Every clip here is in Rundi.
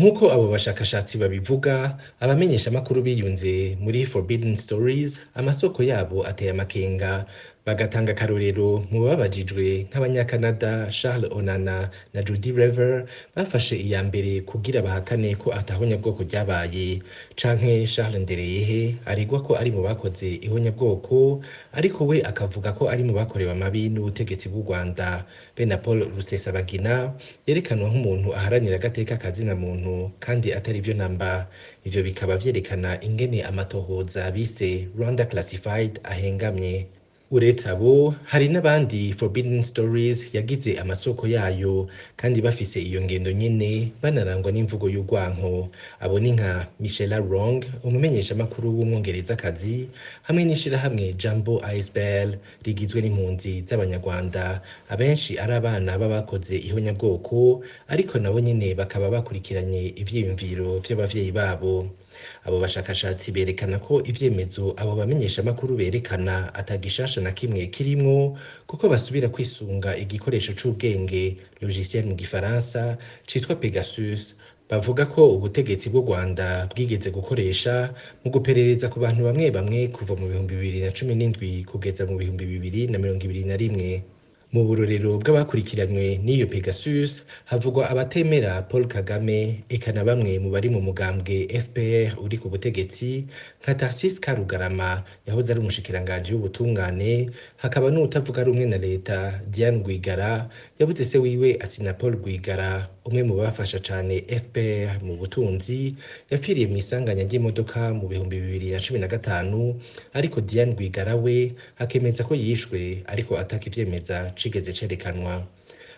Nk'uko abo bashakashatsi babivuga, abamenyeshamakuru biyunze muri Forbidden Stories, amasoko yabo ateye amakenga, bagatanga akarorero mu babajijwe nk'Abanyakanada Charles Onana na Judy Rever bafashe iya mbere kugira bahakane ko atahonyabwoko ryabaye, canke Charles Ndereyehe aregwa ko ari mu bakoze ihonyabwoko, ariko we akavuga ko ari mu bakorewe amabi n'ubutegetsi bw'u Rwanda. Be na Paul Rusesabagina yerekanwa nk'umuntu aharanira agateka kazina muntu kandi atari vyo namba. Ivyo bikaba vyerekana ingene amatohoza bise Rwanda Classified ahengamye. Uretse abo, hari n'abandi Forbidden Stories yagize amasoko yayo kandi bafise iyo ngendo nyene, banarangwa n'imvugo y'urwanko. Abo ni nka Michela Wrong, umumenyeshamakuru w'umwongerezakazi, hamwe n'ishirahamwe Jambo Asbl rigizwe n'impunzi z'Abanyarwanda, abenshi ari abana b'abakoze ihonyabwoko, ariko nabo nyene bakaba bakurikiranye ivyiyumviro vy'abavyeyi babo. Abo bashakashatsi berekana ko ivyemezo abo bamenyeshamakuru berekana atagishasha na kimwe kirimwo, kuko basubira kwisunga igikoresho c'ubwenge, logiciel mu gifaransa, citwa Pegasus, bavuga ko ubutegetsi bw'u Rwanda bwigeze gukoresha mu guperereza ku bantu bamwe bamwe kuva mu 2017 kugeza mu 2021. Mu burorero bw'abakurikiranywe n'iyo Pegasus havugwa abatemera Paul Kagame, eka na bamwe mu bari mu mugambwe FPR uri ku butegetsi nka Tharcisse Karugarama yahoze ari umushikiranganji w'ubutungane, hakaba n'uwutavuga rumwe na leta Diane Rwigara yabuze se wiwe Assinapol Rwigara, umwe mu bafasha cane FPR mu butunzi, yapfiriye mw'isanganya ry'imodoka mu 2015, ariko Diane Rwigara we akemeza ko yishwe ariko atakivyemeza cigeze cerekanwa.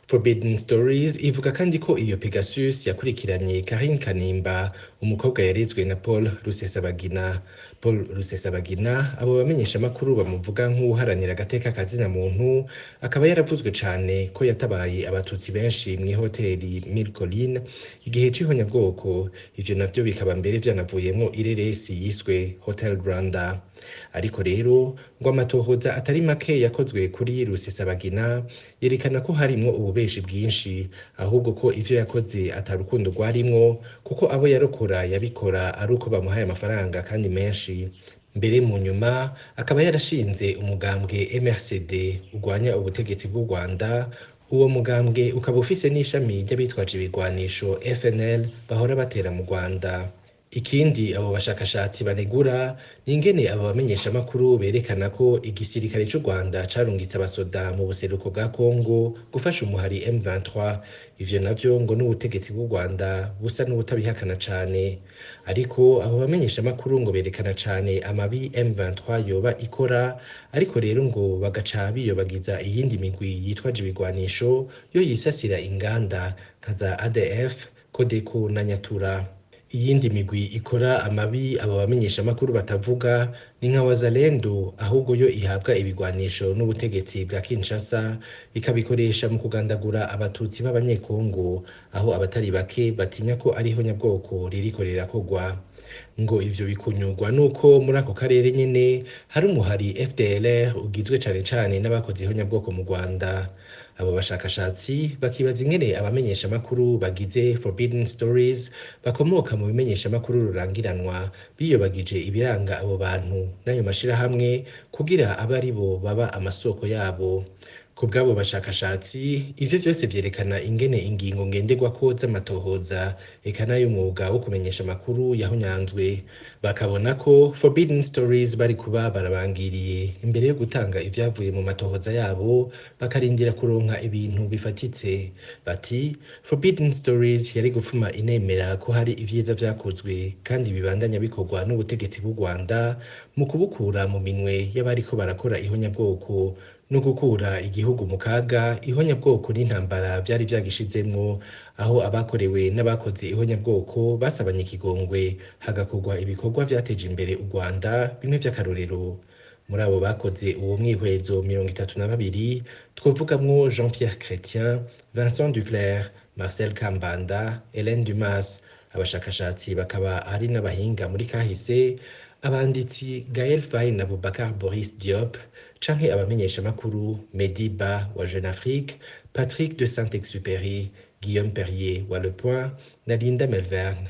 Forbidden Stories ivuga kandi ko iyo Pegasus yakurikiranye Carine Kanimba, umukobwa yarezwe na Paul Rusesabagina. Paul Rusesabagina abo bamenyeshamakuru bamuvuga nk'uwuharanira agateka kazina muntu, akaba yaravuzwe cane ko yatabaye Abatutsi benshi mw'ihoteli Mille Collines igihe c'ihonyabwoko, ivyo navyo bikaba mbere vyanavuyemwo ireresi yiswe Hotel Rwanda. Ariko rero ngo amatohoza atari make yakozwe kuri Rusesabagina yerekana ko harimwo ububeshi bwinshi, ahubwo ko ivyo yakoze atarukundo rwarimwo, kuko abo yarokora yabikora ari uko bamuhaye amafaranga kandi menshi. Mbere mu nyuma akaba yarashinze umugambwe MRCD urwanya ubutegetsi bw'u Rwanda. Uwo mugambwe ukaba ufise n'ishami ry'abitwaje ibigwanisho FNL bahora batera mu Rwanda. Ikindi abo bashakashatsi banegura ni ingene abo bamenyeshamakuru berekana ko igisirikare c'u Rwanda carungitse abasoda mu buseruko bwa Kongo gufasha umuhari M23. Ivyo navyo ngo n'ubutegetsi bw'u Rwanda busa n'ubutabihakana cane. Ariko abo bamenyeshamakuru ngo berekana cane amabi M23 yoba ikora, ariko rero ngo bagaca biyobagiza iyindi migwi yitwaje ibigwanisho yo yisasira inganda nka za ADF, Codeco na Nyatura. Iyindi migwi ikora amabi abo bamenyeshamakuru batavuga ni nka Wazalendo, ahubwo yo ihabwa ibigwanisho n'ubutegetsi bwa Kinshasa ikabikoresha mu kugandagura Abatutsi b'Abanyekongo, aho abatari bake batinya ko ariho nyabwoko ririko rirakogwa. Ngo ivyo bikunyurwa nuko muri ako karere nyene hari umuhari FDLR ugizwe cane cane n'abakoze ihonyabwoko mu Rwanda. Abo bashakashatsi bakibaza ingene abamenyeshamakuru bagize Forbidden Stories bakomoka mu bimenyeshamakuru rurangiranwa biyobagije ibiranga abo bantu n'ayo mashirahamwe kugira abe aribo baba amasoko yabo. Ku bw'abo bashakashatsi, ivyo vyose vyerekana ingene ingingo ngenderwako z'amatohoza eka n'ay'umwuga wo kumenyesha amakuru yahonyanzwe. Bakabona ko Forbidden Stories bari kuba barabangiriye imbere yo gutanga ivyavuye mu matohoza yabo, bakarindira kuronka ibintu bifatitse. Bati Forbidden Stories yari gufuma inemera ko hari ivyiza vyakozwe kandi bibandanya bikorwa n'ubutegetsi bw'u Rwanda mu kubukura mu minwe y'abariko barakora ihonyabwoko no gukura igihugu mu kaga ihonyabwoko n'intambara vyari vyagishizemwo, aho abakorewe n'abakoze ihonyabwoko basabanye ikigongwe hagakorwa ibikorwa vyateje imbere u Rwanda bimwe vy'akarorero. Muri abo bakoze uwo mwihwezo 32 twovugamwo Jean-Pierre Chrétien, Vincent Duclert, Marcel Kambanda, Hélène Dumas. Abashakashatsi bakaba ari n'abahinga muri kahise, abanditsi Gaël Faye na Boubacar Boris Diop, canke abamenyeshamakuru Mehdi Ba wa Jeune Afrique, Patrick de Saint-Exupéry, Guillaume Perrier wa Le Point na Linda Melvern